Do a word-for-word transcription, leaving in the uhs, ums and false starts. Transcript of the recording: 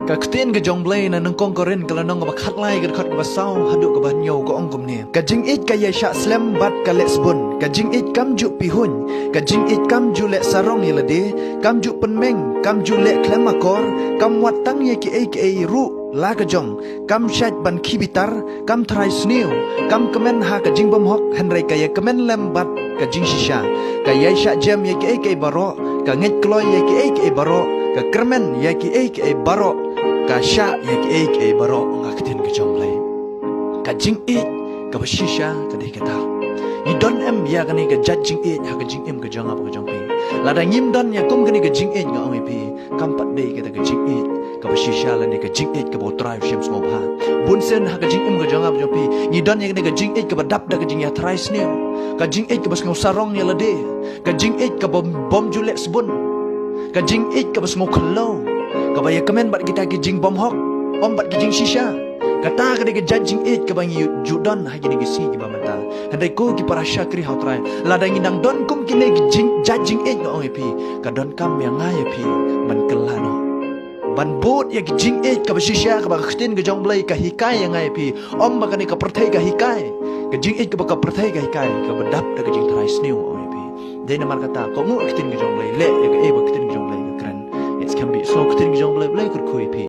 Ka ktien ka jong Blei na nyngkong Korinth ka lynnong kaba khatlai ka dkhot kaba saw haduh kaba hynñiew ka ong kumne. Ka jingïeit ka ïai shah slem bad ka leh sbun. Ka jingïeit kam ju pihuiñ. Ka jingïeit kam ju leh sarong ïa lade. Kam ju pynmeng. Kam ju leh khlem akor. Kam wad tang ïa kiei kiei ruh la ka jong. Kam shait ban khie bitar. Kam thrai sniew. Kam kmen ha ka jingbymhok hynrei ka ïakmen lem bad ka jingshisha. Ka ïai shah jem ïa kiei kiei baroh. Ka ngeit kloi ïa kiei kiei baroh. Ka kyrmen ïa kiei kiei baroh. Ka shah ïa kiei kiei baroh. Nga ktien ka jong Blei. Ka jingïeit kaba shisha ka dei kata. Ngi don em ïa kane ka jait jingïeit ha ka jingim ka jong nga bad ka jong phi? Lada ngim don ïa kum kane ka jingïeit nga ong ïa phi, kam pat dei kata ka jingïeit kaba shisha lane ka jingïeit kaba U Trai u shem sngewbha. Bun sien ha ka jingim ka jong nga bad jong phi ngi don ïa kane ka jingïeit kaba dap da ka jingïathrai sniew, ka jingïeit kaba sngew sarong ïa lade, ka jingïeit kaba bym ju leh sbun, ka jingïeit kaba sngew khyllew, kaba ïakmen bad kita ki jingbymhok, ym bad ki jingshisha. Kata ka dei ka jait jingïeit kaba ngi ju don ha kine ki sngi kiba mynta. Hynrei ko ki para shakri ha U Trai, lada ngi nang don kum kine ki jing, jait jingïeit nga ong ïa phi, ka donkam ïa nga ïa phi ban kylla noh, ban bud ïa ki jingïeit kaba shisha kaba ka ktien ka jong Blei ka hikai ïa nga ïa phi. Ym ba kane ka pyrthei ka hikai, ka jingïeit kaba ka pyrthei ka hikai kaba dap da ka jingthrai sniew nga ong ïa phi. Dei namar kata, kohnguh ka ktien ka jong Blei, leh ïa kaei ba ka ktien ka jong Blei ka kren. Ïeit skhem bha, sngew ka ktien ka jong Blei, Blei kyrkhu ïa phi.